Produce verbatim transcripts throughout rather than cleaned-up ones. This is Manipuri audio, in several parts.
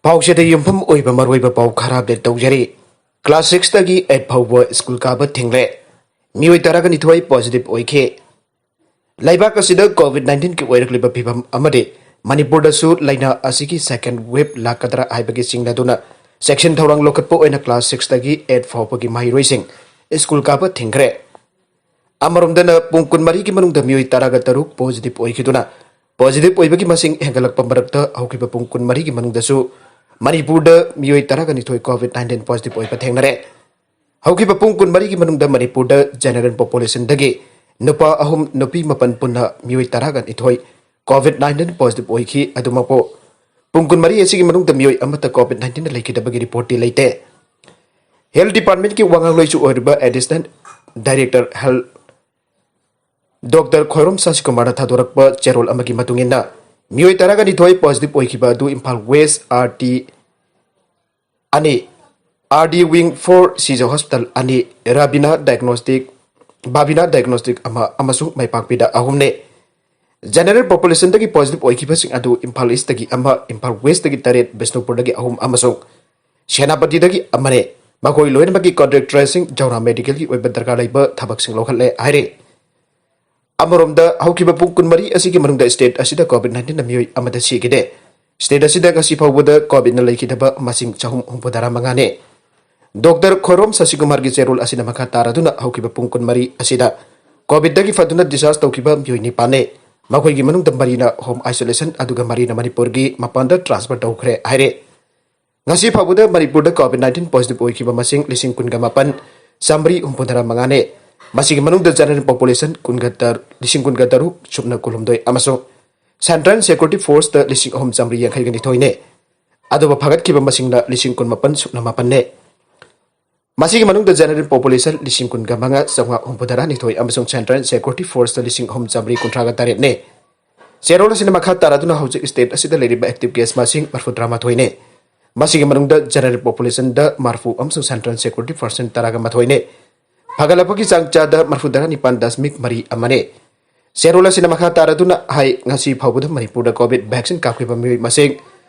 ꯄꯥꯎꯆꯦꯗ ꯌꯨꯝꯐꯝ ꯑꯣꯏꯕ ꯃꯔꯨꯑꯣꯏꯕ ꯄꯥꯎ ꯈꯔ ꯑꯞꯗꯦꯠ ꯇꯧꯖꯔꯤ꯫ ꯀ꯭ꯂꯥꯁ ꯁꯤꯛꯁꯇꯒꯤ ꯑꯩꯠ ꯐꯥꯎꯕ ꯁ꯭ꯀꯨꯜ ꯀꯥꯕ ꯊꯤꯡꯂꯦ꯫ ꯃꯤꯑꯣꯏ ꯇꯔꯥꯒ ꯅꯤꯊꯣꯏ ꯄꯣꯖꯤꯇꯤꯚ ꯑꯣꯏꯈꯤ꯫ ꯂꯩꯕꯥꯛ ꯑꯁꯤꯗ ꯀꯣꯚꯤꯗ ꯅꯥꯏꯟꯇꯤꯟꯒꯤ ꯑꯣꯏꯔꯛꯂꯤꯕ ꯐꯤꯕꯝ ꯑꯃꯗꯤ ꯃꯅꯤꯄꯨꯔꯗꯁꯨ ꯂꯥꯏꯅꯥ ꯑꯁꯤꯒꯤ ꯁꯦꯀꯦꯟ ꯋꯦꯕ ꯂꯥꯛꯀꯗ꯭ꯔꯥ ꯍꯥꯏꯕꯒꯤ ꯆꯤꯡꯅꯗꯨꯅ ꯆꯦꯛꯁꯤꯟ ꯊꯧꯔꯥꯡ ꯂꯧꯈꯠꯄ ꯑꯣꯏꯅ ꯀ꯭ꯂꯥꯁ ꯁꯤꯛꯁꯇꯒꯤ ꯑꯩꯠ ꯐꯥꯎꯕꯒꯤ ꯃꯍꯩꯔꯣꯏꯁꯤꯡ ꯁ꯭ꯀꯨꯜ ꯀꯥꯕ ꯊꯤꯡꯈ꯭ꯔꯦ꯫ ꯑꯃꯔꯣꯝꯗꯅ ꯄꯨꯡ ꯀꯨꯟꯃꯔꯤꯒꯤ ꯃꯅꯨꯡꯗ ꯃꯤꯑꯣꯏ ꯇꯔꯥꯒ ꯇꯔꯨꯛ ꯄꯣꯖꯤꯇꯤꯚ ꯑꯣꯏꯈꯤꯗꯨꯅ, ꯄꯣꯖꯤꯇꯤꯚ ꯑꯣꯏꯕꯒꯤ ꯃꯁꯤꯡ ꯍꯦꯟꯒꯠꯂꯛꯄ ꯃꯔꯛꯇ ꯍꯧꯈꯤꯕ ꯄꯨꯡ ꯀꯨꯟꯃꯔꯤꯒꯤ ꯃꯅꯨꯡꯗꯁꯨ ꯃꯅꯤꯄꯨꯔꯗ ꯃꯤꯑꯣꯏ ꯇꯔꯥꯒ ꯅꯤꯊꯣꯏ ꯀꯣꯚꯤꯗ ꯅꯥꯏꯟꯇꯤꯟ ꯄꯣꯖꯤꯇꯤꯚ ꯑꯣꯏꯕ ꯊꯦꯡꯅꯔꯦ꯫ ꯍꯧꯈꯤꯕ ꯄꯨꯡ ꯀꯨꯟꯃꯔꯤꯒꯤ ꯃꯅꯨꯡꯗ ꯃꯅꯤꯄꯨꯔꯗ ꯖꯦꯅꯔꯦꯜ ꯄꯣꯄꯨꯂꯦꯁꯟꯗꯒꯤ ꯅꯨꯄꯥ ꯑꯍꯨꯝ, ꯅꯨꯄꯤ ꯃꯥꯄꯟ, ꯄꯨꯟꯅ ꯃꯤꯑꯣꯏ ꯇꯔꯥꯒ ꯅꯤꯊꯣꯏ ꯀꯣꯚꯤꯗ ꯅꯥꯏꯟꯇꯤꯟ ꯄꯣꯖꯤꯇꯤꯚ ꯑꯣꯏꯈꯤ꯫ ꯑꯗꯨꯃꯛꯄꯨ ꯄꯨꯡ ꯀꯨꯟꯃꯔꯤ ꯑꯁꯤꯒꯤ ꯃꯅꯨꯡꯗ ꯃꯤꯑꯣꯏ ꯑꯃꯠꯇ ꯀꯣꯚꯤꯗ ꯅꯥꯏꯟꯇꯤꯟꯗ ꯂꯩꯈꯤꯗꯕꯒꯤ ꯔꯤꯄꯣꯔꯠꯇꯤ ꯂꯩꯇꯦ꯫ ꯍꯦꯜꯊ ꯗꯤꯄꯥꯔꯠꯃꯦꯟꯠꯀꯤ ꯋꯥꯉꯥꯡꯂꯣꯏꯁꯨ ꯑꯣꯏꯔꯤꯕ additional director health doctor Khoirom ꯁꯁꯤꯀꯨꯃꯥꯔꯅ ꯊꯥꯗꯣꯔꯛꯄ ꯆꯦꯔꯣꯜ ꯑꯃꯒꯤ ꯃꯇꯨꯡ ꯏꯟꯅ, ꯃꯤꯑꯣꯏ ꯇꯔꯥꯒ ꯅꯤꯊꯣꯏ ꯄꯣꯖꯤꯇꯤꯚ ꯑꯣꯏꯈꯤꯕ ꯑꯗꯨ ꯏꯝꯐꯥꯜ ꯋꯦꯁ ꯑꯥꯔ ꯇꯤ ꯑꯅꯤ, R D wing four, Shija hospital ꯑꯅꯤ, ꯔꯥꯕꯤꯅꯥ ꯗꯥꯏꯒꯅꯣꯁꯇꯤꯛ, ꯕꯥꯕꯤꯅꯥ ꯗꯥꯏꯒꯅꯣꯁꯇꯤꯛ ꯑꯃ ꯑꯃꯁꯨꯡ ꯃꯥꯏꯄꯥꯛꯄꯤꯗ ꯑꯍꯨꯝꯅꯤ꯫ ꯖꯦꯅꯔꯦꯜ ꯄꯣꯄꯨꯂꯦꯁꯟꯗꯒꯤ ꯄꯣꯖꯤꯇꯤꯚ ꯑꯣꯏꯈꯤꯕꯁꯤꯡ ꯑꯗꯨ ꯏꯝꯐꯥꯜ ꯏꯁꯇꯒꯤ ꯑꯃ, ꯏꯝꯐꯥꯜ ꯋꯦꯁꯇꯒꯤ ꯇꯔꯦꯠ, ꯕꯤꯁꯅꯨꯄꯨꯔꯗꯒꯤ ꯑꯍꯨꯝ ꯑꯃꯁꯨꯡ ꯁꯦꯅꯥꯄꯇꯤꯗꯒꯤ ꯑꯃꯅꯤ꯫ ꯃꯈꯣꯏ ꯂꯣꯏꯅꯃꯛꯀꯤ ꯀꯣꯟꯇꯦꯛ ꯇ꯭ꯔꯦꯁꯤꯡ ꯖꯧꯔꯥ ꯃꯦꯗꯤꯀꯦꯜꯒꯤ ꯑꯣꯏꯕ ꯗꯔꯀꯥꯔ ꯂꯩꯕ ꯊꯕꯛꯁꯤꯡ ꯂꯧꯈꯠꯂꯦ ꯍꯥꯏꯔꯤ꯫ ꯑꯃꯔꯣꯝꯗ, ꯍꯧꯈꯤꯕ ꯄꯨꯡ ꯀꯨꯟꯃꯔꯤ ꯑꯁꯤꯒꯤ ꯃꯅꯨꯡꯗ ꯁ꯭ꯇꯦꯠ ꯑꯁꯤꯗ ꯀꯣꯚꯤꯗ ꯅꯥꯏꯟꯇꯤꯟꯅ ꯃꯤꯑꯣꯏ ꯑꯃꯗ ꯁꯤꯈꯤꯗꯦ꯫ ꯁ꯭ꯇꯦꯠ ꯑꯁꯤꯗ ꯉꯁꯤ ꯐꯥꯎꯕꯗ ꯀꯣꯚꯤꯗꯅ ꯂꯩꯈꯤꯗꯕ ꯃꯁꯤꯡ ꯆꯍꯨꯝ ꯍꯨꯝꯐꯨꯇꯔꯥ ꯃꯉꯥꯅꯤ꯫ ꯗꯣꯛꯇꯔ ꯈꯣꯏꯔꯣꯝ ꯁꯁꯤꯀꯨꯃꯥꯔꯒꯤ ꯆꯦꯔꯣꯜ ꯑꯁꯤꯅ ꯃꯈꯥ ꯇꯥꯔꯗꯨꯅ, ꯍꯧꯈꯤꯕ ꯄꯨꯡ ꯀꯨꯟꯃꯔꯤ ꯑꯁꯤꯗ ꯀꯣꯚꯤꯗꯇꯒꯤ ꯐꯗꯨꯅ ꯗꯤꯁꯆꯥꯔꯖ ꯇꯧꯈꯤꯕ ꯃꯤꯑꯣꯏ ꯅꯤꯄꯥꯟꯅꯤ꯫ ꯃꯈꯣꯏꯒꯤ ꯃꯅꯨꯡꯗ ꯃꯔꯤꯅ ꯍꯣꯝ ꯑꯥꯏꯁꯣꯂꯦꯁꯟ, ꯑꯗꯨꯒ ꯃꯔꯤꯅ ꯃꯅꯤꯄꯨꯔꯒꯤ ꯃꯄꯥꯟꯗ ꯇ꯭ꯔꯥꯟꯁꯐꯔ ꯇꯧꯈ꯭ꯔꯦ ꯍꯥꯏꯔꯦ꯫ ꯉꯁꯤ ꯐꯥꯎꯕꯗ ꯃꯅꯤꯄꯨꯔꯗ ꯀꯣꯚꯤꯗ ꯅꯥꯏꯟꯇꯤꯟ ꯄꯣꯖꯤꯇꯤꯚ ꯑꯣꯏꯈꯤꯕ ꯃꯁꯤꯡ ꯂꯤꯁꯤꯡ ꯀꯨꯟꯒ ꯃꯥꯄꯟ, ꯆꯥꯃꯔꯤ ꯍꯨꯝꯐꯨꯇꯔꯥ ꯃꯉꯥꯅꯤ꯫ ꯃꯁꯤꯒꯤ ꯃꯅꯨꯡꯗ ꯖꯦꯅꯔꯦꯜ ꯄꯣꯄꯨꯂꯦꯁꯟ ꯀꯨꯟꯒ ꯇꯔꯨꯛ, ꯂꯤꯁꯤꯡ ꯀꯨꯟꯒ ꯇꯔꯨꯛ, ꯁꯨꯞꯅ ꯀꯨꯟꯍꯨꯝꯗꯣꯏ ꯑꯃꯁꯨꯡ ꯁꯦꯟꯇ꯭ꯔꯦꯜ ꯁꯦꯀ꯭ꯌꯨꯔꯤꯇꯤ ꯐꯣꯔꯁꯇ ꯂꯤꯁꯤꯡ ꯑꯍꯨꯝ ꯆꯥꯃꯔꯤ ꯌꯥꯡꯈꯩꯒ ꯅꯤꯊꯣꯏꯅꯤ꯫ ꯑꯗꯨꯒ ꯐꯒꯠꯈꯤꯕ ꯃꯁꯤꯡꯅ ꯂꯤꯁꯤꯡ ꯀꯨꯟꯃꯥꯄꯟ ꯁꯨꯞꯅ ꯃꯥꯄꯟꯅꯤ꯫ ꯃꯁꯤꯒꯤ ꯃꯅꯨꯡꯗ ꯖꯦꯅꯔꯦꯜ ꯄꯣꯄꯨꯂꯦꯁꯟ ꯂꯤꯁꯤꯡ ꯀꯨꯟꯒ ꯃꯉꯥ, ꯆꯥꯝꯃꯉꯥ ꯍꯨꯝꯐꯨꯇꯔꯥ ꯅꯤꯊꯣꯏ ꯑꯃꯁꯨꯡ ꯁꯦꯟꯇ꯭ꯔꯦꯜ ꯁꯦꯀ꯭ꯌꯨꯔꯤꯇꯤ ꯐꯣꯔꯁꯇ ꯂꯤꯁꯤꯡ ꯑꯍꯨꯝ ꯆꯥꯃꯔꯤ ꯀꯨꯟꯊ꯭ꯔꯥꯒ ꯇꯔꯦꯠꯅꯤ꯫ ꯆꯦꯔꯣꯜ ꯑꯁꯤꯅ ꯃꯈꯥ ꯇꯥꯔꯗꯨꯅ ꯍꯧꯖꯤꯛ ꯁ꯭ꯇꯦꯠ ꯑꯁꯤꯗ ꯂꯩꯔꯤꯕ ꯑꯦꯛꯇꯤꯚ ꯀꯦꯁ ꯃꯁꯤꯡ ꯃꯔꯤꯐꯨꯇꯔꯥ ꯃꯥꯊꯣꯏꯅꯤ꯫ ꯃꯁꯤꯒꯤ ꯃꯅꯨꯡꯗ ꯖꯦꯅꯔꯦꯜ ꯄꯣꯄꯨꯂꯦꯁꯟꯗ ꯃꯔꯤꯐꯨ ꯑꯃꯁꯨꯡ ꯁꯦꯟꯇ꯭ꯔꯦꯜ ꯁꯦꯀ꯭ꯌꯨꯔꯤꯇꯤ ꯐꯣꯔꯁꯅ ꯇꯔꯥꯒ ꯃꯥꯊꯣꯏꯅꯤ꯫ ꯐꯒꯠꯂꯛꯄꯒꯤ ꯆꯥꯡ ꯆꯥꯗ ꯃꯔꯤꯐꯨꯇꯔꯥ ꯅꯤꯄꯥꯟ ꯗꯁꯃꯤꯛ ꯃꯔꯤ ꯑꯃꯅꯤ꯫ ꯆꯦꯔꯣꯜ ꯑꯁꯤꯅ ꯃꯈꯥ ꯇꯥꯔꯗꯨꯅ ꯍꯥꯏ, ꯉꯁꯤ ꯐꯥꯎꯕꯗ ꯃꯅꯤꯄꯨꯔꯗ ꯀꯣꯚꯤꯗ ꯚꯦꯛꯁꯤꯟ ꯀꯥꯞꯈꯤꯕ ꯃꯤꯑꯣꯏ ꯃꯁꯤꯡ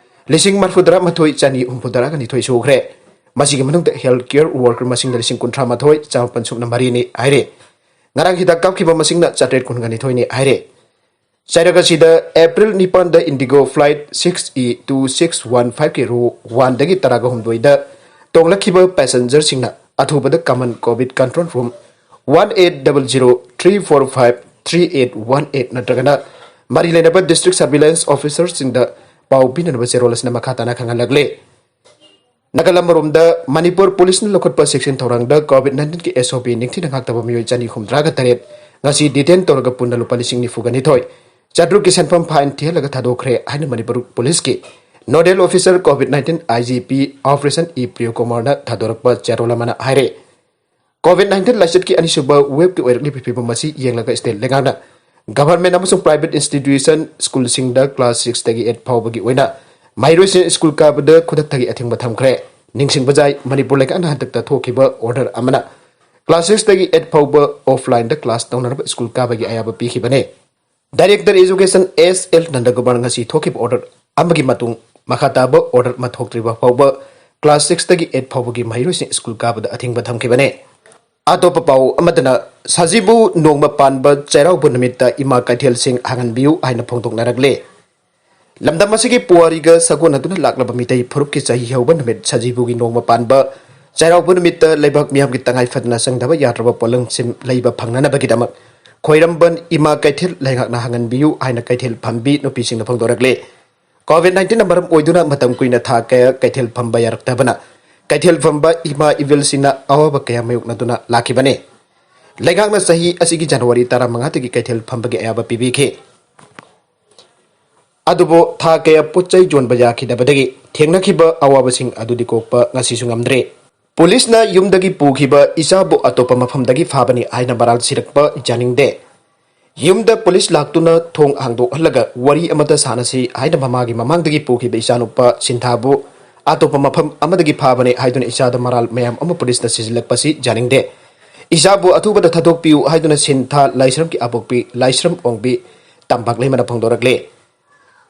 ꯂꯤꯁꯤꯡ ꯃꯔꯤꯐꯨꯇꯔꯥ ꯃꯥꯊꯣꯏ ꯆꯅꯤ ꯍꯨꯝꯐꯨꯇꯔꯥ ꯅꯤꯊꯣꯏ ꯁꯨꯈ꯭ꯔꯦ꯫ ꯃꯁꯤꯒꯤ ꯃꯅꯨꯡꯗ health care worker ꯃꯁꯤꯡꯅ ꯂꯤꯁꯤꯡ ꯀꯨꯟꯊ꯭ꯔꯥ ꯃꯥꯊꯣꯏ ꯆꯥꯃꯥꯄꯟ ꯁꯨꯞꯅ ꯃꯔꯤꯅꯤ ꯍꯥꯏꯔꯦ꯫ ꯉꯔꯥꯡ ꯍꯤꯗꯥꯛ ꯀꯥꯞꯈꯤꯕ ꯃꯁꯤꯡꯅ ꯆꯥꯇ꯭ꯔꯦꯠ ꯀꯨꯟꯒ ꯅꯤꯊꯣꯏꯅꯤ ꯍꯥꯏꯔꯦ꯫ ꯆꯩꯔꯛ ꯑꯁꯤꯗ ꯑꯦꯄ꯭ꯔꯤꯜ ꯅꯤꯄꯥꯟꯗ Indigo flight six E two six one five ꯀꯤ row one ꯗꯒꯤ ꯇꯔꯥꯒ ꯍꯨꯝꯗꯣꯏꯗ ꯇꯣꯡꯂꯛꯈꯤꯕ passengerꯁꯤꯡꯅ ꯑꯊꯨꯕꯗ common COVID control room one eight double zero three four five three eight one eight ꯅꯠꯇ꯭ꯔꯒꯅ ꯃꯔꯤ ꯂꯩꯅꯕ district surveillance officerꯁꯤꯡꯗ ꯄꯥꯎ ꯄꯤꯅꯅꯕ ꯆꯦꯔꯣꯜ ꯑꯁꯤꯅ ꯃꯈꯥ ꯇꯥꯅ ꯈꯪꯍꯜꯂꯛꯂꯤ꯫ ꯅꯥꯀꯜ ꯑꯃꯔꯣꯝꯗ, ꯃꯅꯤꯄꯨꯔ ꯄꯨꯂꯤꯁꯅ ꯂꯧꯈꯠꯄ ꯆꯦꯛꯁꯤꯟ ꯊꯧꯔꯥꯡꯗ COVID nineteen ꯒꯤ SOP ꯅꯤꯡꯊꯤꯅ ꯉꯥꯛꯇꯕ ꯃꯤꯑꯣꯏ ꯆꯅꯤ ꯍꯨꯝꯗ꯭ꯔꯥꯒ ꯇꯔꯦꯠ ꯉꯁꯤ detain ꯇꯧꯔꯒ ꯄꯨꯟꯅ ꯂꯨꯄꯥ ꯂꯤꯁꯤꯡ ꯅꯤꯐꯨꯒ ꯅꯤꯊꯣꯏ ꯆꯥꯇ꯭ꯔꯨꯛꯀꯤ ꯁꯦꯟꯐꯝ fine ꯊꯤꯍꯜꯂꯒ ꯊꯥꯗꯣꯛꯈ꯭ꯔꯦ ꯍꯥꯏꯅ ꯃꯅꯤꯄꯨꯔ ꯄꯨꯂꯤꯁꯀꯤ nodal officer COVID nineteen IGP Operation E ꯄ꯭ꯔꯤꯌꯣ ꯀꯨꯃꯥꯔꯅ ꯊꯥꯗꯣꯔꯛꯄ ꯆꯦꯔꯣꯜ ꯑꯃꯅ ꯍꯥꯏꯔꯦ꯫ COVID nineteen ꯂꯥꯏꯆꯠꯀꯤ ꯑꯅꯤꯁꯨꯕ waveꯀꯤ ꯑꯣꯏꯔꯛꯂꯤꯕ ꯐꯤꯕꯝ ꯑꯁꯤ ꯌꯦꯡꯂꯒ state ꯂꯩꯉꯥꯛꯅ government ꯑꯃꯁꯨꯡ private institution schoolꯁꯤꯡꯗ class six ꯇꯒꯤ eight ꯐꯥꯎꯕꯒꯤ ꯑꯣꯏꯅ ꯃꯍꯩꯔꯣꯏꯁꯤꯡ school ꯀꯥꯕꯗ ꯈꯨꯗꯛꯇꯒꯤ ꯑꯊꯤꯡꯕ ꯊꯝꯈ꯭ꯔꯦ꯫ ꯅꯤꯡꯁꯤꯡꯕ ꯌꯥꯏ, ꯃꯅꯤꯄꯨꯔ ꯂꯩꯉꯥꯛꯅ ꯍꯟꯗꯛꯇ ꯊꯣꯛꯈꯤꯕ order ꯑꯃꯅ class six ꯇꯒꯤ eight ꯐꯥꯎꯕ offlineꯗ class ꯇꯧꯅꯅꯕ school ꯀꯥꯕꯒꯤ ꯑꯌꯥꯕ ꯄꯤꯈꯤꯕꯅꯤ꯫ Director Education S L ꯅꯟꯗꯀꯨꯃꯥꯔ ꯉꯁꯤ ꯊꯣꯛꯈꯤꯕ order ꯑꯃꯒꯤ ꯃꯇꯨꯡ ꯃꯈꯥ ꯇꯥꯕ order ꯑꯃ ꯊꯣꯛꯇ꯭ꯔꯤꯕ ꯐꯥꯎꯕ class six ꯇꯒꯤ eight ꯐꯥꯎꯕꯒꯤ ꯃꯍꯩꯔꯣꯏꯁꯤꯡ school ꯀꯥꯕꯗ ꯑꯊꯤꯡꯕ ꯊꯝꯈꯤꯕꯅꯤ꯫ ꯑꯇꯣꯞꯄ ꯄꯥꯎ ꯑꯃꯗꯅ, ꯁꯖꯤꯕꯨ ꯅꯣꯡꯃ ꯄꯥꯟꯕ ꯆꯩꯔꯥꯎꯕ ꯅꯨꯃꯤꯠꯇ ꯏꯃꯥ ꯀꯩꯊꯦꯜꯁꯤꯡ ꯍꯥꯡꯍꯟꯕꯤꯌꯨ ꯍꯥꯏꯅ ꯐꯣꯡꯗꯣꯛꯅꯔꯛꯂꯦ꯫ ꯂꯝꯗꯝ ꯑꯁꯤꯒꯤ ꯄꯨꯋꯥꯔꯤꯒ ꯁꯥꯒꯣꯟꯅꯗꯨꯅ ꯂꯥꯛꯂꯕ ꯃꯤꯇꯩ ꯐꯨꯔꯨꯞꯀꯤ ꯆꯍꯤ ꯍꯧꯕ ꯅꯨꯃꯤꯠ ꯁꯖꯤꯕꯨꯒꯤ ꯅꯣꯡꯃ ꯄꯥꯟꯕ ꯆꯩꯔꯥꯎꯕ ꯅꯨꯃꯤꯠꯇ ꯂꯩꯕꯥꯛ ꯃꯤꯌꯥꯝꯒꯤ ꯇꯉꯥꯏ ꯐꯗꯅ ꯆꯪꯗꯕ ꯌꯥꯗ꯭ꯔꯕ ꯄꯣꯠꯂꯝꯁꯤꯡ ꯂꯩꯕ ꯐꯪꯅꯅꯕꯒꯤꯗꯃꯛ ꯈ꯭ꯋꯥꯏꯔꯝꯕꯟ ꯏꯃꯥ ꯀꯩꯊꯦꯜ ꯂꯩꯉꯥꯛꯅ ꯍꯥꯡꯍꯟꯕꯤꯌꯨ ꯍꯥꯏꯅ ꯀꯩꯊꯦꯜ ꯐꯝꯕꯤ ꯅꯨꯄꯤꯁꯤꯡꯅ ꯐꯣꯡꯗꯣꯔꯛꯂꯤ꯫ COVID nineteen ꯃꯔꯝ ꯑꯣꯏꯗꯨꯅ ꯃꯇꯝ ꯀꯨꯏꯅ ꯊꯥ ꯀꯌꯥ ꯀꯩꯊꯦꯜ ꯐꯝꯕ ꯌꯥꯔꯛꯇꯕꯅ ꯀꯩꯊꯦꯜ ꯐꯝꯕ ꯏꯃꯥ ꯏꯕꯦꯜꯁꯤꯡꯅ ꯑꯋꯥꯕ ꯀꯌꯥ ꯃꯥꯌꯣꯛꯅꯗꯨꯅ ꯂꯥꯛꯈꯤꯕꯅꯤ꯫ ꯂꯩꯉꯥꯛꯅ ꯆꯍꯤ ꯑꯁꯤꯒꯤ ꯖꯅꯋꯥꯔꯤ ꯇꯔꯥꯃꯉꯥꯗꯒꯤ ꯀꯩꯊꯦꯜ ꯐꯝꯕꯒꯤ ꯑꯌꯥꯕ ꯄꯤꯕꯤꯈꯤ꯫ ꯑꯗꯨꯕꯨ ꯊꯥ ꯀꯌꯥ ꯄꯣꯠ ꯆꯩ ꯌꯣꯟꯕ ꯌꯥꯈꯤꯗꯕꯗꯒꯤ ꯊꯦꯡꯅꯈꯤꯕ ꯑꯋꯥꯕꯁꯤꯡ ꯑꯗꯨꯗꯤ ꯀꯣꯛꯄ ꯉꯁꯤꯁꯨ ꯉꯝꯗ꯭ꯔꯤ꯫ ꯄꯨꯂꯤꯁꯅ ꯌꯨꯝꯗꯒꯤ ꯄꯨꯈꯤꯕ ꯏꯆꯥꯕꯨ ꯑꯇꯣꯞꯄ ꯃꯐꯝꯗꯒꯤ ꯐꯥꯕꯅꯤ ꯍꯥꯏꯅ ꯃꯔꯥꯜ ꯁꯤꯔꯛꯄ ꯌꯥꯅꯤꯡꯗꯦ꯫ ꯌꯨꯝꯗ ꯄꯨꯂꯤꯁ ꯂꯥꯛꯇꯨꯅ ꯊꯣꯡ ꯍꯥꯡꯗꯣꯛꯍꯜꯂꯒ ꯋꯥꯔꯤ ꯑꯃꯇ ꯁꯥꯟꯅꯁꯤ ꯍꯥꯏꯅ ꯃꯃꯥꯒꯤ ꯃꯃꯥꯡꯗꯒꯤ ꯄꯨꯈꯤꯕ ꯏꯆꯥꯅꯨꯄꯥ ꯁꯤꯟꯊꯥꯕꯨ ꯑꯇꯣꯞꯄ ꯃꯐꯝ ꯑꯃꯗꯒꯤ ꯐꯥꯕꯅꯤ ꯍꯥꯏꯗꯨꯅ ꯏꯆꯥꯗ ꯃꯔꯥꯜ ꯃꯌꯥꯝ ꯑꯃ ꯄꯨꯂꯤꯁꯅ ꯁꯤꯖꯤꯜꯂꯛꯄꯁꯤ ꯌꯥꯅꯤꯡꯗꯦ꯫ ꯏꯆꯥꯕꯨ ꯑꯊꯨꯕꯗ ꯊꯥꯗꯣꯛꯄꯤꯌꯨ ꯍꯥꯏꯗꯨꯅ ꯁꯤꯟꯊꯥ ꯂꯥꯏꯁ꯭ꯔꯝꯒꯤ ꯑꯄꯣꯛꯄꯤ ꯂꯥꯏꯁ꯭ꯔꯝ ꯑꯣꯡꯕꯤ ꯇꯝꯄꯥꯛ ꯂꯩꯃꯅ ꯐꯣꯡꯗꯣꯔꯛꯂꯤ꯫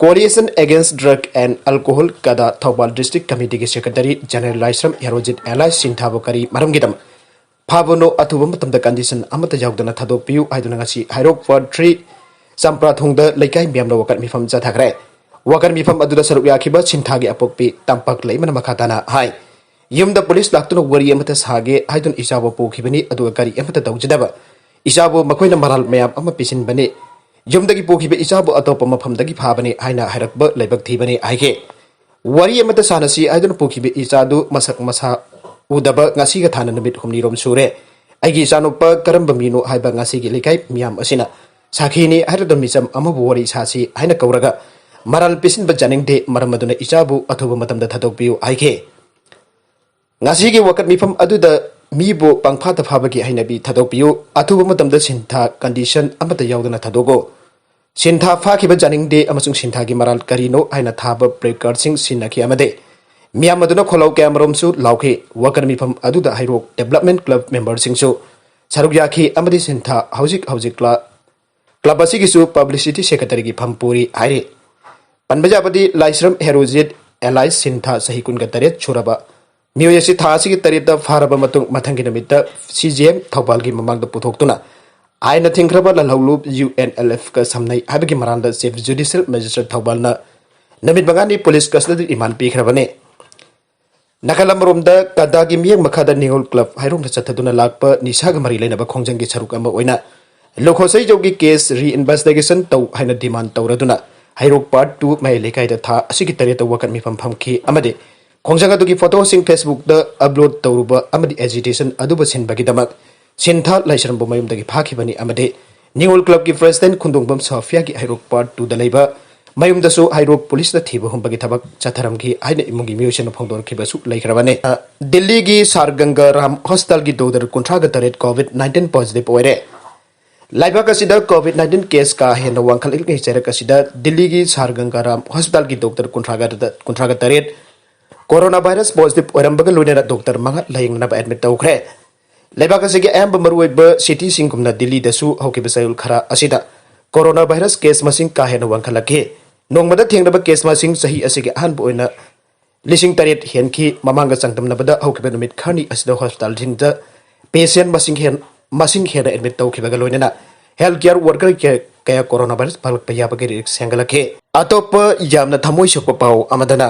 Coalition Against Drug and Alcohol, ꯀꯗꯥ, ꯊꯧꯕꯥꯜ District Committeeꯒꯤ Secretary General ꯂꯥꯏꯁ꯭ꯔꯝ ꯍꯦꯔꯣꯖꯤꯠ alias ꯁꯤꯟꯊꯥꯕꯨ ꯀꯔꯤ ꯃꯔꯝꯒꯤꯗꯃꯛ ꯐꯥꯕꯅꯣ? ꯑꯊꯨꯕ ꯃꯇꯝꯗ condition ꯑꯃꯠꯇ ꯌꯥꯎꯗꯅ ꯊꯥꯗꯣꯛꯄꯤꯌꯨ ꯍꯥꯏꯗꯨꯅ ꯉꯁꯤ ꯍꯩꯔꯣꯛ Ward three ꯆꯝꯄ꯭ꯔꯥꯊꯣꯡꯗ ꯂꯩꯀꯥꯏ ꯃꯤꯌꯥꯝꯅ ꯋꯥꯀꯠ ꯃꯤꯐꯝ ꯆꯠꯊꯈ꯭ꯔꯦ꯫ ꯋꯥꯀꯠ ꯃꯤꯐꯝ ꯑꯗꯨꯗ ꯁꯔꯨꯛ ꯌꯥꯈꯤꯕ ꯁꯤꯟꯊꯥꯒꯤ ꯑꯄꯣꯛꯄꯤ ꯇꯝꯄꯥꯛ ꯂꯩꯃꯅ ꯃꯈꯥ ꯇꯥꯅ ꯍꯥꯏ, ꯌꯨꯝꯗ ꯄꯨꯂꯤꯁ ꯂꯥꯛꯇꯨꯅ ꯋꯥꯔꯤ ꯑꯃꯠꯇ ꯁꯥꯒꯦ ꯍꯥꯏꯗꯨꯅ ꯏꯆꯥꯕꯨ ꯄꯨꯈꯤꯕꯅꯤ, ꯑꯗꯨꯒ ꯀꯔꯤ ꯑꯃꯠꯇ ꯇꯧꯖꯗꯕ ꯏꯆꯥꯕꯨ ꯃꯈꯣꯏꯅ ꯃꯔꯥꯜ ꯃꯌꯥꯝ ꯑꯃ ꯄꯤꯁꯤꯟꯕꯅꯤ꯫ ꯌꯨꯝꯗꯒꯤ ꯄꯨꯈꯤꯕ ꯏꯆꯥꯕꯨ ꯑꯇꯣꯞꯄ ꯃꯐꯝꯗꯒꯤ ꯐꯥꯕꯅꯤ ꯍꯥꯏꯅ ꯍꯥꯏꯔꯛꯄ ꯂꯥꯏꯕꯛ ꯊꯤꯕꯅꯤ ꯍꯥꯏꯈꯤ꯫ ꯋꯥꯔꯤ ꯑꯃꯠꯇ ꯁꯥꯟꯅꯁꯤ ꯍꯥꯏꯗꯨꯅ ꯄꯨꯈꯤꯕ ꯏꯆꯥꯗꯨ ꯃꯁꯛ ꯃꯁꯥ ꯎꯗꯕ ꯉꯁꯤꯒ ꯊꯥꯅ ꯅꯨꯃꯤꯠ ꯍꯨꯝꯅꯤꯔꯣꯝ ꯁꯨꯔꯦ꯫ ꯑꯩꯒꯤ ꯏꯆꯥꯅꯨꯄꯥ ꯀꯔꯝꯕ ꯃꯤꯅꯣ ꯍꯥꯏꯕ ꯉꯁꯤꯒꯤ ꯂꯩꯀꯥꯏ ꯃꯤꯌꯥꯝ ꯑꯁꯤꯅ ꯁꯥꯈꯤꯅꯤ ꯍꯥꯏꯔꯗꯨꯅ ꯃꯤꯆꯝ ꯑꯃꯕꯨ ꯋꯥꯔꯤ ꯁꯥꯁꯤ ꯍꯥꯏꯅ ꯀꯧꯔꯒ ꯃꯔꯥꯜ ꯄꯤꯁꯤꯟꯕ ꯌꯥꯅꯤꯡꯗꯦ, ꯃꯔꯝ ꯑꯗꯨꯅ ꯏꯆꯥꯕꯨ ꯑꯊꯨꯕ ꯃꯇꯝꯗ ꯊꯥꯗꯣꯛꯄꯤꯌꯨ ꯍꯥꯏꯈꯤ꯫ ꯉꯁꯤꯒꯤ ꯋꯥꯀꯠ ꯃꯤꯐꯝ ꯑꯗꯨꯗ ꯃꯤꯕꯨ ꯄꯪꯐꯥꯗ ꯐꯥꯕꯒꯤ ꯍꯩꯅꯕꯤ ꯊꯥꯗꯣꯛꯄꯤꯌꯨ, ꯑꯊꯨꯕ ꯃꯇꯝꯗ ꯁꯤꯟꯊꯥ condition ꯑꯃꯠꯇ ꯌꯥꯎꯗꯅ ꯊꯥꯗꯣꯛꯎ, ꯁꯤꯟꯊꯥ ꯐꯥꯈꯤꯕ ꯌꯥꯅꯤꯡꯗꯦ ꯑꯃꯁꯨꯡ ꯁꯤꯟꯊꯥꯒꯤ ꯃꯔꯥꯜ ꯀꯔꯤꯅꯣ ꯍꯥꯏꯅ ꯊꯥꯕ placardsꯁꯤꯡ ꯁꯤꯟꯅꯈꯤ ꯑꯃꯗꯤ ꯃꯤꯌꯥꯝ ꯑꯗꯨꯅ ꯈꯣꯜꯂꯥꯎ ꯀꯌꯥꯃꯔꯨꯝꯁꯨ ꯂꯥꯎꯈꯤ꯫ ꯋꯥꯀꯠ ꯃꯤꯐꯝ ꯑꯗꯨꯗ ꯍꯩꯔꯣꯛ Development Club memberꯁꯤꯡꯁꯨ ꯁꯔꯨꯛ ꯌꯥꯈꯤ ꯑꯃꯗꯤ ꯁꯤꯟꯊꯥ ꯍꯧꯖꯤꯛ ꯍꯧꯖꯤꯛ club ꯑꯁꯤꯒꯤꯁꯨ publicity secretaryꯒꯤ ꯐꯝ ꯄꯨꯔꯤ ꯍꯥꯏꯔꯤ꯫ ꯄꯟꯕ ꯌꯥꯕꯗꯤ ꯂꯥꯏꯁ꯭ꯔꯝ ꯍꯦꯔꯣꯖꯤꯠ alias ꯁꯤꯟꯊꯥ ꯆꯍꯤ ꯀꯨꯟꯒ ꯇꯔꯦꯠ ꯁꯨꯔꯕ ꯃꯤꯑꯣꯏ ꯑꯁꯤ ꯊꯥ ꯑꯁꯤꯒꯤ ꯇꯔꯦꯠꯇ ꯐꯥꯔꯕ ꯃꯇꯨꯡ ꯃꯊꯪꯒꯤ ꯅꯨꯃꯤꯠꯇ CJM ꯊꯧꯕꯥꯜꯒꯤ ꯃꯃꯥꯡꯗ ꯄꯨꯊꯣꯛꯇꯨꯅ ꯑꯥꯏꯟꯅ ꯊꯤꯡꯈ꯭ꯔꯕ ꯂꯥꯜꯍꯧꯂꯨꯞ UNLFꯀ ꯁꯝꯅꯩ ꯍꯥꯏꯕꯒꯤ ꯃꯔꯥꯜꯗ Chief Judicial Magistrate ꯊꯧꯕꯥꯜꯅ ꯅꯨꯃꯤꯠ ꯃꯉꯥꯅꯤ police custody remand ꯄꯤꯈ꯭ꯔꯕꯅꯤ꯫ ꯅꯥꯀꯜ ꯑꯃꯔꯣꯝꯗ ꯀꯗꯥꯒꯤ ꯃꯤꯠꯌꯦꯡ ꯃꯈꯥꯗ ꯅꯤꯉꯣꯜ club ꯍꯩꯔꯣꯛꯇ ꯆꯠꯊꯗꯨꯅ ꯂꯥꯛꯄ ꯅꯤꯁꯥꯒ ꯃꯔꯤ ꯂꯩꯅꯕ ꯈꯣꯡꯖꯪꯒꯤ ꯁꯔꯨꯛ ꯑꯃ ꯑꯣꯏꯅ ꯂꯨꯈꯣꯁꯩꯖꯧꯒꯤ case reinvestigation ꯇꯧ ꯍꯥꯏꯅ demand ꯇꯧꯔꯗꯨꯅ ꯍꯩꯔꯣꯛ Part two ꯃꯌꯥꯏ ꯂꯩꯀꯥꯏꯗ ꯊꯥ ꯑꯁꯤꯒꯤ ꯇꯔꯦꯠꯇ ꯋꯥꯀꯠ ꯃꯤꯐꯝ ꯐꯝꯈꯤ ꯑꯃꯗꯤ ꯈꯣꯡꯖꯪ ꯑꯗꯨꯒꯤ photoꯁꯤꯡ Facebookꯇ upload ꯇꯧꯔꯨꯕ ꯑꯃꯗꯤ agitation ꯑꯗꯨꯕꯨ ꯁꯤꯟꯕꯒꯤꯗꯃꯛ ꯁꯤꯟꯊꯥ ꯂꯥꯏꯁ꯭ꯔꯝꯕꯨ ꯃꯌꯨꯝꯗꯒꯤ ꯐꯥꯈꯤꯕꯅꯤ ꯑꯃꯗꯤ ꯅꯤꯉꯣꯜ clubꯀꯤ president ꯈꯨꯟꯗꯣꯡꯕꯝ ꯁꯣꯐꯤꯌꯥꯒꯤ ꯍꯩꯔꯣꯛ Part twoꯗ ꯂꯩꯕ ꯃꯌꯨꯝꯗꯁꯨ ꯍꯩꯔꯣꯛ policeꯅ ꯊꯤꯕ ꯍꯨꯝꯕꯒꯤ ꯊꯕꯛ ꯆꯠꯊꯔꯝꯈꯤ ꯍꯥꯏꯅ ꯏꯃꯨꯡꯒꯤ ꯃꯤꯑꯣꯏꯁꯤꯡꯅ ꯐꯣꯡꯗꯣꯔꯛꯈꯤꯕꯁꯨ ꯂꯩꯈ꯭ꯔꯕꯅꯤ꯫ ꯑ, ꯗꯤꯜꯂꯤꯒꯤ ꯁꯥꯔ ꯒꯪꯒꯥ ꯔꯥꯝ hospitalꯒꯤ doctor ꯀꯨꯟꯊ꯭ꯔꯥꯒ ꯇꯔꯦꯠ COVID nineteen positive ꯑꯣꯏꯔꯦ꯫ ꯂꯩꯕꯥꯛ ꯑꯁꯤꯗ COVID nineteen case ꯀꯥ ꯍꯦꯟꯅ ꯋꯥꯡꯈꯠꯂꯛꯂꯤꯉꯩ ꯆꯩꯔꯛ ꯑꯁꯤꯗ ꯗꯤꯜꯂꯤꯒꯤ ꯁꯥꯔ ꯒꯪꯒꯥ ꯔꯥꯝ hospitalꯒꯤ doctor ꯀꯨꯟꯊ꯭ꯔꯥꯒ, ꯀꯨꯟꯊ꯭ꯔꯥꯒ ꯇꯔꯦꯠ coronavirus positive ꯑꯣꯏꯔꯝꯕꯒ ꯂꯣꯏꯅꯅ doctor ꯃꯉꯥ ꯂꯥꯌꯦꯡꯅꯅꯕ admit ꯇꯧꯈ꯭ꯔꯦ꯫ ꯂꯩꯕꯥꯛ ꯑꯁꯤꯒꯤ ꯑꯌꯥꯝꯕ ꯃꯔꯨꯑꯣꯏꯕ cityꯁꯤꯡꯒꯨꯝꯅ ꯗꯤꯜꯂꯤꯗꯁꯨ ꯍꯧꯈꯤꯕ ꯆꯌꯣꯜ ꯈꯔ ꯑꯁꯤꯗ coronavirus case ꯃꯁꯤꯡ ꯀꯥ ꯍꯦꯟꯅ ꯋꯥꯡꯈꯠꯂꯛꯈꯤ꯫ ꯅꯣꯡꯃꯗ ꯊꯦꯡꯅꯕ ꯀꯦꯁ ꯃꯁꯤꯡ ꯆꯍꯤ ꯑꯁꯤꯒꯤ ꯑꯍꯥꯟꯕ ꯑꯣꯏꯅ ꯂꯤꯁꯤꯡ ꯇꯔꯦꯠ ꯍꯦꯟꯈꯤ꯫ ꯃꯃꯥꯡꯒ ꯆꯥꯡꯗꯝꯅꯕꯗ ꯍꯧꯈꯤꯕ ꯅꯨꯃꯤꯠ ꯈꯔꯅꯤ ꯑꯁꯤꯗ ꯍꯣꯁꯄꯤꯇꯥꯜꯁꯤꯡꯗ ꯄꯦꯁꯦꯟ ꯃꯁꯤꯡ ꯍꯦꯟ-, ꯃꯁꯤꯡ ꯍꯦꯟꯅ ꯑꯦꯗꯃꯤꯠ ꯇꯧꯈꯤꯕꯒ ꯂꯣꯏꯅꯅ ꯍꯦꯜꯊ ꯀꯦꯌꯔ ꯋꯥꯔꯀꯔ ꯀꯌꯥ, ꯀꯌꯥ ꯀꯣꯔꯣꯅꯥ ꯚꯥꯏꯔꯁ ꯐꯒꯠꯂꯛꯄ ꯌꯥꯕꯒꯤ ꯔꯤꯁ꯭ꯛ ꯍꯦꯟꯒꯠꯂꯛꯈꯤ꯫ ꯑꯇꯣꯞꯄ ꯌꯥꯝꯅ ꯊꯃꯣꯏ ꯁꯣꯛꯄ ꯄꯥꯎ ꯑꯃꯗꯅ,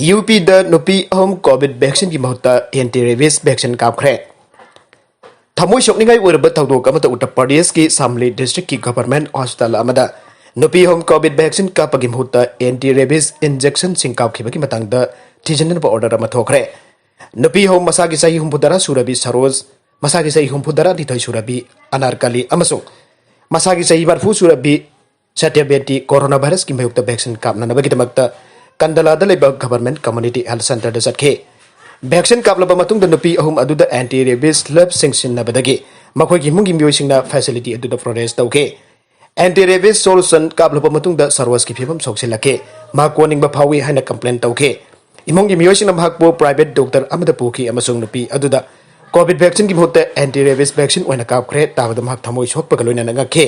ꯌꯨ ꯄꯤꯗ ꯅꯨꯄꯤ ꯑꯍꯨꯝ ꯀꯣꯚꯤꯗ ꯚꯦꯛꯁꯤꯟꯒꯤ ꯃꯍꯨꯠꯇ ꯑꯦꯟꯇꯤ ꯔꯦꯕꯤꯁ ꯚꯦꯛꯁꯤꯟ ꯀꯥꯞꯈ꯭ꯔꯦ꯫ ꯊꯃꯣꯏ ꯁꯣꯛꯅꯤꯡꯉꯥꯏ ꯑꯣꯏꯔꯕ ꯊꯧꯗꯣꯛ ꯑꯃꯗ ꯎꯠꯇꯔ ꯄ꯭ꯔꯗꯦꯁꯀꯤ ꯁꯥꯝꯂꯤ ꯗꯤꯁꯇ꯭ꯔꯤꯛꯀꯤ ꯒꯚꯔꯟꯃꯦꯟꯠ ꯍꯣꯁꯄꯤꯇꯥꯜ ꯑꯃꯗ ꯅꯨꯄꯤ ꯑꯍꯨꯝ ꯀꯣꯚꯤꯗ ꯚꯦꯛꯁꯤꯟ ꯀꯥꯞꯄꯒꯤ ꯃꯍꯨꯠꯇ ꯑꯦꯟꯇꯤ ꯔꯦꯕꯤꯁ ꯏꯟꯖꯦꯛꯁꯟꯁꯤꯡ ꯀꯥꯞꯈꯤꯕꯒꯤ ꯃꯇꯥꯡꯗ ꯊꯤꯖꯤꯟꯅꯕ ꯑꯣꯔꯗꯔ ꯑꯃ ꯊꯣꯛꯈ꯭ꯔꯦ꯫ ꯅꯨꯄꯤ ꯑꯍꯨꯝ, ꯃꯁꯥꯒꯤ ꯆꯍꯤ ꯍꯨꯝꯐꯨꯇꯔꯥ ꯁꯨꯔꯕꯤ ꯁꯔꯣꯖ, ꯃꯁꯥꯒꯤ ꯆꯍꯤ ꯍꯨꯝꯐꯨꯇꯔꯥꯅꯤꯊꯣꯏ ꯁꯨꯔꯕꯤ ꯑꯅꯥꯔꯀꯂꯤ ꯑꯃꯁꯨꯡ ꯃꯁꯥꯒꯤ ꯆꯍꯤ ꯃꯔꯤꯐꯨ ꯁꯨꯔꯕꯤ ꯁꯇ꯭ꯌꯕꯦꯇꯤ ꯀꯣꯔꯣꯅꯥ ꯚꯥꯏꯔꯁꯀꯤ ꯃꯥꯌꯣꯛꯇ ꯚꯦꯛꯁꯤꯟ ꯀꯥꯞꯅꯅꯕꯒꯤꯗꯃꯛꯇ ꯀꯟꯗꯂꯥꯗ ꯂꯩꯕ ꯒꯚꯔꯟꯃꯦꯟꯠ ꯀꯝꯃ꯭ꯌꯨꯅꯤꯇꯤ ꯍꯦꯜꯊ ꯁꯦꯟꯇꯔꯗ ꯆꯠꯈꯤ꯫ ꯚꯦꯛꯁꯤꯟ ꯀꯥꯞꯂꯕ ꯃꯇꯨꯡꯗ ꯅꯨꯄꯤ ꯑꯍꯨꯝ ꯑꯗꯨꯗ ꯑꯦꯟꯇꯤ ꯔꯦꯕꯤꯁ ꯁ꯭ꯂꯕꯁꯤꯡ ꯁꯤꯖꯤꯟꯅꯕꯗꯒꯤ ꯃꯈꯣꯏꯒꯤ ꯏꯃꯨꯡꯒꯤ ꯃꯤꯑꯣꯏꯁꯤꯡꯅ ꯐꯦꯁꯤꯂꯤꯇꯤ ꯑꯗꯨꯗ ꯄ꯭ꯔꯣꯇꯦꯁ꯭ꯠ ꯇꯧꯈꯤ꯫ ꯑꯦꯟꯇꯤ ꯔꯦꯕꯤꯁ ꯁꯣꯂꯨꯁꯟ ꯀꯥꯞꯂꯕ ꯃꯇꯨꯡꯗ ꯁꯔꯣꯖꯀꯤ ꯐꯤꯕꯝ ꯁꯣꯛꯆꯤꯜꯂꯛꯈꯤ꯫ ꯃꯍꯥꯛ ꯑꯣꯅꯤꯡꯕ ꯐꯥꯎꯏ ꯍꯥꯏꯅ ꯀꯝꯄ꯭ꯂꯦꯟ ꯇꯧꯈꯤ꯫ ꯏꯃꯨꯡꯒꯤ ꯃꯤꯑꯣꯏꯁꯤꯡꯅ ꯃꯍꯥꯛꯄꯨ ꯄ꯭ꯔꯥꯏꯚꯦꯠ ꯗꯣꯛꯇꯔ ꯑꯃꯗ ꯄꯨꯈꯤ ꯑꯃꯁꯨꯡ ꯅꯨꯄꯤ ꯑꯗꯨꯗ ꯀꯣꯚꯤꯗ ꯚꯦꯛꯁꯤꯟꯒꯤ ꯃꯍꯨꯠꯇ ꯑꯦꯟꯇꯤ ꯔꯦꯕꯤꯁ ꯚꯦꯛꯁꯤꯟ ꯑꯣꯏꯅ ꯀꯥꯞꯈ꯭ꯔꯦ꯫ ꯇꯥꯕꯗ ꯃꯍꯥꯛ ꯊꯃꯣꯏ ꯁꯣꯛꯄꯒ ꯂꯣꯏꯅꯅ ꯉꯛꯈꯤ꯫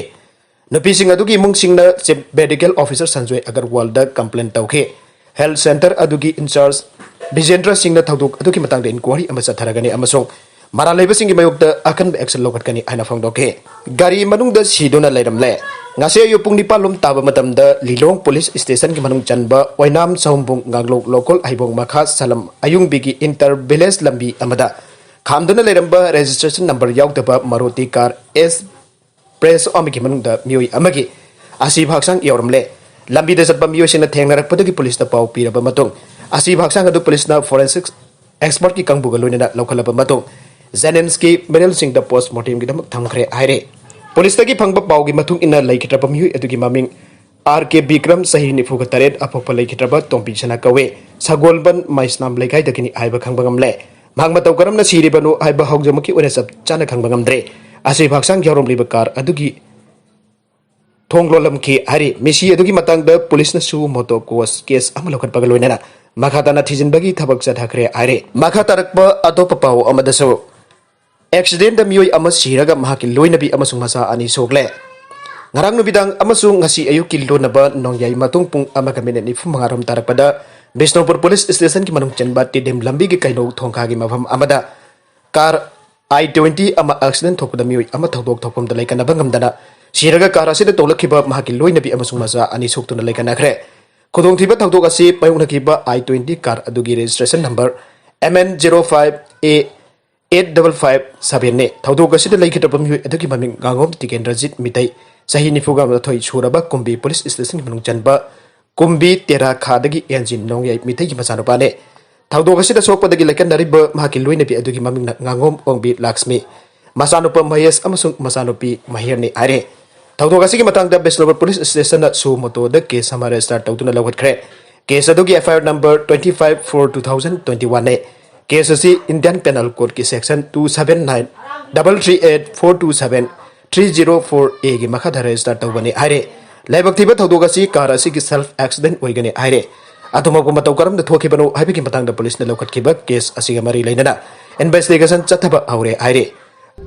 ꯅꯨꯄꯤꯁꯤꯡ ꯑꯗꯨꯒꯤ ꯏꯃꯨꯡꯁꯤꯡꯅ chief medical officer Sanjoy ꯑꯒꯔꯋꯥꯜꯗ complain ꯇꯧꯈꯤ꯫ ꯍꯦꯜꯊ ꯁꯦꯟꯇꯔ ꯑꯗꯨꯒꯤ ꯏꯟꯆꯥꯔꯖ ꯕꯤꯖꯦꯟꯗ꯭ꯔ ꯁꯤꯡꯅ ꯊꯧꯗꯣꯛ ꯑꯗꯨꯒꯤ ꯃꯇꯥꯡꯗ ꯏꯟꯀ꯭ꯋꯥꯔꯤ ꯑꯃ ꯆꯠꯊꯔꯒꯅꯤ ꯑꯃꯁꯨꯡ ꯃꯔꯥꯜ ꯂꯩꯕꯁꯤꯡꯒꯤ ꯃꯥꯌꯣꯛꯇ ꯑꯀꯟꯕ ꯑꯦꯛꯁꯟ ꯂꯧꯈꯠꯀꯅꯤ ꯍꯥꯏꯅ ꯐꯣꯡꯗꯣꯛꯈꯤ꯫ ꯒꯥꯔꯤ ꯃꯅꯨꯡꯗ ꯁꯤꯗꯨꯅ ꯂꯩꯔꯝꯂꯦ꯫ ꯉꯁꯤ ꯑꯌꯨꯛ ꯄꯨꯡ ꯅꯤꯄꯥꯟ ꯂꯣꯝ ꯇꯥꯕ ꯃꯇꯝꯗ ꯂꯤꯂꯣꯡ ꯄꯨꯂꯤꯁ ꯁ꯭ꯇꯦꯁꯟꯒꯤ ꯃꯅꯨꯡ ꯆꯟꯕ ꯑꯣꯏꯅꯥꯝ ꯁꯍꯨꯝꯕꯨꯡ ꯉꯥꯡꯂꯣꯛ ꯂꯣꯀꯣꯜ ꯍꯩꯕꯣꯡ ꯃꯈꯥ ꯁꯂꯝ ꯑꯌꯨꯡꯕꯤꯒꯤ ꯏꯟꯇꯔ ꯚꯤꯂꯦꯖ ꯂꯝꯕꯤ ꯑꯃꯗ ꯈꯥꯝꯗꯨꯅ ꯂꯩꯔꯝꯕ ꯔꯦꯖꯤꯁꯇ꯭ꯔꯦꯁꯟ ꯅꯝꯕꯔ ꯌꯥꯎꯗꯕ ꯃꯥꯔꯨꯇꯤ ꯀꯥꯔ ꯑꯦꯁ ꯄ꯭ꯔꯦꯁ ꯑꯃꯒꯤ ꯃꯅꯨꯡꯗ ꯃꯤꯑꯣꯏ ꯑꯃꯒꯤ ꯑꯁꯤꯕ ꯍꯛꯆꯥꯡ ꯌꯥꯎꯔꯝꯂꯦ꯫ ꯂꯝꯕꯤꯗ ꯆꯠꯄ ꯃꯤꯑꯣꯏꯁꯤꯡꯅ ꯊꯦꯡꯅꯔꯛꯄꯗꯒꯤ ꯄꯨꯂꯤꯁꯇ ꯄꯥꯎ ꯄꯤꯔꯕ ꯃꯇꯨꯡ ꯑꯁꯤꯕ ꯍꯛꯆꯥꯡ ꯑꯗꯨ ꯄꯨꯂꯤꯁꯅ ꯐꯣꯔꯦꯟꯁꯤꯛ ꯑꯦꯛꯁꯄꯔꯠꯀꯤ ꯀꯥꯡꯕꯨꯒ ꯂꯣꯏꯅꯅ ꯂꯧꯈꯠꯂꯕ ꯃꯇꯨꯡ ꯖꯦꯅꯤꯝꯁꯀꯤ ꯃꯦꯔꯤꯜꯁꯤꯡꯗ ꯄꯣꯁ꯭ꯠꯃꯣꯔꯇꯦꯝꯒꯤꯗꯃꯛ ꯊꯝꯈ꯭ꯔꯦ ꯍꯥꯏꯔꯦ꯫ ꯄꯨꯂꯤꯁꯇꯒꯤ ꯐꯪꯕ ꯄꯥꯎꯒꯤ ꯃꯇꯨꯡ ꯏꯟꯅ ꯂꯩꯈꯤꯗ꯭ꯔꯕ ꯃꯤꯑꯣꯏ ꯑꯗꯨꯒꯤ ꯃꯃꯤꯡ ꯑꯥꯔ ꯀꯦ ꯕꯤꯀ꯭ꯔꯝ, ꯆꯍꯤ ꯅꯤꯐꯨꯒ ꯇꯔꯦꯠ, ꯑꯄꯣꯛꯄ ꯂꯩꯈꯤꯗ꯭ꯔꯕ ꯇꯣꯝꯕꯤꯁꯅꯥ ꯀꯧꯋꯦ꯫ ꯁꯒꯣꯜꯕꯟ ꯃꯩꯁꯅꯥꯝ ꯂꯩꯀꯥꯏꯗꯒꯤꯅꯤ ꯍꯥꯏꯕ ꯈꯪꯕ ꯉꯝꯂꯦ꯫ ꯃꯍꯥꯛ ꯃꯇꯧ ꯀꯔꯝꯅ ꯁꯤꯔꯤꯕꯅꯣ ꯍꯥꯏꯕ ꯍꯧꯖꯤꯛꯃꯛꯀꯤ ꯑꯣꯏꯅ ꯆꯞ ꯆꯥꯅ ꯈꯪꯕ ꯉꯝꯗ꯭ꯔꯦ꯫ ꯑꯁꯤꯕ ꯍꯛꯆꯥꯡ ꯌꯥꯎꯔꯝꯂꯤꯕ ꯀꯥꯔ ꯑꯗꯨꯒꯤ ꯊꯣꯡ ꯂꯣꯜꯂꯝꯈꯤ ꯍꯥꯏꯔꯤ꯫ ꯃꯤꯁꯤ ꯑꯗꯨꯒꯤ ꯃꯇꯥꯡꯗ ꯄꯨꯂꯤꯁꯅꯁꯨ ꯃꯣꯇꯣ ꯀꯣꯁ ꯀꯦꯁ ꯑꯃ ꯂꯧꯈꯠꯄꯒ ꯂꯣꯏꯅꯅ ꯃꯈꯥ ꯇꯥꯅ ꯊꯤꯖꯤꯟꯕꯒꯤ ꯊꯕꯛ ꯆꯠꯊꯈ꯭ꯔꯦ ꯍꯥꯏꯔꯤ꯫ ꯃꯈꯥ ꯇꯥꯔꯛꯄ ꯑꯇꯣꯞꯄ ꯄꯥꯎ ꯑꯃꯗꯁꯨ, ꯑꯦꯛꯁꯤꯗꯦꯟꯗ ꯃꯤꯑꯣꯏ ꯑꯃ ꯁꯤꯔꯒ ꯃꯍꯥꯛꯀꯤ ꯂꯣꯏꯅꯕꯤ ꯑꯃꯁꯨꯡ ꯃꯆꯥ ꯑꯅꯤ ꯁꯣꯛꯂꯦ꯫ ꯉꯔꯥꯡ ꯅꯨꯃꯤꯗꯥꯡ ꯑꯃꯁꯨꯡ ꯉꯁꯤ ꯑꯌꯨꯛꯀꯤ ꯂꯣꯟꯅꯕ ꯅꯣꯡꯌꯥꯏ ꯃꯇꯨꯡ ꯄꯨꯡ ꯑꯃꯒ ꯃꯤꯅꯤꯠ ꯅꯤꯐꯨ ꯃꯉꯥ ꯔꯣꯝ ꯇꯥꯔꯛꯄꯗ ꯕꯤꯁꯅꯨꯄꯨꯔ ꯄꯨꯂꯤꯁ ꯁ꯭ꯇꯦꯁꯟꯒꯤ ꯃꯅꯨꯡ ꯆꯟꯕ ꯇꯤꯗꯤꯝ ꯂꯝꯕꯤꯒꯤ ꯀꯩꯅꯧ ꯊꯣꯡꯈꯥꯒꯤ ꯃꯐꯝ ꯑꯃꯗ ꯀꯥꯔ ꯑꯥꯏ ꯇ꯭ꯋꯦꯟꯇꯤ ꯑꯃ ꯑꯦꯛꯁꯤꯗꯦꯟ ꯊꯣꯛꯄꯗ ꯃꯤꯑꯣꯏ ꯑꯃ ꯊꯧꯗꯣꯛ ꯊꯣꯛꯐꯝꯗ ꯂꯩꯀꯟꯅꯕ ꯉꯝꯗꯅ ꯁꯤꯔꯒ ꯀꯥꯔ ꯑꯁꯤꯗ ꯇꯣꯡꯂꯛꯈꯤꯕ ꯃꯍꯥꯛꯀꯤ ꯂꯣꯏꯅꯕꯤ ꯑꯃꯁꯨꯡ ꯃꯆꯥ ꯑꯅꯤ ꯁꯣꯛꯇꯨꯅ ꯂꯩꯀꯟꯅꯈ꯭ꯔꯦ꯫ ꯈꯨꯗꯣꯡꯊꯤꯕ ꯊꯧꯗꯣꯛ ꯑꯁꯤ ꯃꯥꯌꯣꯛꯅꯈꯤꯕ ꯑꯥꯏ ꯇ꯭ꯋꯦꯟꯇꯤ ꯀꯥꯔ ꯑꯗꯨꯒꯤ registration number M N zero five A eight double five ꯁꯚꯦꯟꯅꯤ꯫ ꯊꯧꯗꯣꯛ ꯑꯁꯤꯗ ꯂꯩꯈꯤꯗ꯭ꯔꯕ ꯃꯤꯑꯣꯏ ꯑꯗꯨꯒꯤ ꯃꯃꯤꯡ ꯉꯥꯉꯣꯝ ꯇꯤꯀꯦꯟꯗ꯭ꯔꯖꯤꯠ ꯃꯤꯇꯩ, ꯆꯍꯤ ꯅꯤꯐꯨꯒ ꯃꯥꯊꯣꯏ ꯁꯨꯔꯕ ꯀꯨꯝꯕꯤ ꯄꯨꯂꯤꯁ ꯁ꯭ꯇꯦꯁꯟꯒꯤ ꯃꯅꯨꯡ ꯆꯟꯕ ꯀꯨꯝꯕꯤ ꯇꯦꯔꯥ ꯈꯥꯗꯒꯤ ꯑꯦꯟꯖꯤꯟ ꯅꯣꯡꯌꯥꯏ ꯃꯤꯇꯩꯒꯤ ꯃꯆꯥꯅꯨꯄꯥꯅꯤ꯫ ꯊꯧꯗꯣꯛ ꯑꯁꯤꯗ ꯁꯣꯛꯄꯗꯒꯤ ꯂꯩꯀꯟꯅꯔꯤꯕ ꯃꯍꯥꯛꯀꯤ ꯂꯣꯏꯅꯕꯤ ꯑꯗꯨꯒꯤ ꯃꯃꯤꯡꯅ ꯉꯥꯉꯣꯝ ꯑꯣꯡꯕꯤ ꯂꯛꯁꯃꯤ, ꯃꯆꯥꯅꯨꯄꯥ ꯃꯍꯦꯁ ꯑꯃꯁꯨꯡ ꯃꯆꯥꯅꯨꯄꯤ ꯃꯍꯦꯔꯅꯤ ꯍꯥꯏꯔꯤ꯫ ꯊꯧꯗꯣꯛ ꯑꯁꯤꯒꯤ ꯃꯇꯥꯡꯗ ꯕꯤꯁꯅꯨꯄꯨꯔ ꯄꯨꯂꯤꯁ ꯁ꯭ꯇꯦꯁꯟꯅ ꯁꯨ ꯃꯣꯇꯣꯗ ꯀꯦꯁ ꯑꯃ ꯔꯦꯖꯤꯁꯇꯔ ꯇꯧꯗꯨꯅ ꯂꯧꯈꯠꯈ꯭ꯔꯦ꯫ ꯀꯦꯁ ꯑꯗꯨꯒꯤ F I R number twenty five four two thousand twenty one ꯅꯤ꯫ ꯀꯦꯁ ꯑꯁꯤ ꯏꯟꯗꯤꯌꯟ ꯄꯦꯅꯦꯜ ꯀꯣꯗꯀꯤ section two seven nine double three eight four two seven three zero four A ꯒꯤ ꯃꯈꯥꯗ ꯔꯦꯖꯤꯁꯇꯔ ꯇꯧꯕꯅꯤ ꯍꯥꯏꯔꯦ꯫ ꯂꯥꯏꯕꯛ ꯊꯤꯕ ꯊꯧꯗꯣꯛ ꯑꯁꯤ ꯀꯥꯔ ꯑꯁꯤꯒꯤ ꯁꯦꯜꯐ ꯑꯦꯛꯁꯤꯗꯦꯟ ꯑꯣꯏꯒꯅꯤ ꯍꯥꯏꯔꯦ꯫ ꯑꯗꯨꯃꯛꯄꯨ ꯃꯇꯧ ꯀꯔꯝꯅ ꯊꯣꯛꯈꯤꯕꯅꯣ ꯍꯥꯏꯕꯒꯤ ꯃꯇꯥꯡꯗ ꯄꯨꯂꯤꯁꯅ ꯂꯧꯈꯠꯈꯤꯕ ꯀꯦꯁ ꯑꯁꯤꯒ ꯃꯔꯤ ꯂꯩꯅꯅ ꯏꯟꯚꯦꯁꯇꯤꯒꯦꯁꯟ ꯆꯠꯊꯕ ꯍꯧꯔꯦ ꯍꯥꯏꯔꯦ꯫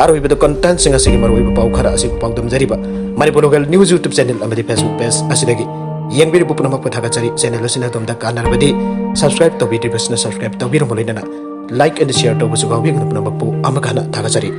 ꯑꯔꯣꯏꯕꯗ ꯀꯟꯇꯦꯟꯁꯤꯡ ꯑꯁꯤꯒꯤ ꯃꯔꯨꯑꯣꯏꯕ ꯄꯥꯎ ꯈꯔ ꯑꯁꯤꯕꯨ ꯄꯥꯎꯗꯝꯖꯔꯤꯕ Manipur local news YouTube channel ꯑꯃꯗꯤ Facebook ꯄꯦꯖ ꯑꯁꯤꯗꯒꯤ ꯌꯦꯡꯕꯤꯔꯤꯕ ꯄꯨꯝꯅꯃꯛꯄꯨ ꯊꯥꯒꯠꯆꯔꯤ꯫ ꯆꯦꯅꯦꯜ ꯑꯁꯤꯅ ꯑꯗꯣꯝꯗ ꯀꯥꯟꯅꯔꯕꯗꯤ ꯁꯕꯁꯀ꯭ꯔꯥꯏꯕ ꯇꯧꯕꯤꯗ꯭ꯔꯤꯕꯁꯤꯅ ꯁꯕꯁꯀ꯭ꯔꯥꯏꯕ ꯇꯧꯕꯤꯔꯝꯕ ꯂꯣꯏꯅꯅ ꯂꯥꯏꯛ ꯑꯦꯟ ꯁꯤꯌꯔ ꯇꯧꯕꯁꯨ ꯀꯥꯎꯕꯤꯒꯅꯨ꯫ ꯄꯨꯝꯅꯃꯛꯄꯨ ꯑꯃꯨꯛ ꯍꯟꯅ ꯊꯥꯒꯠꯆꯔꯤ꯫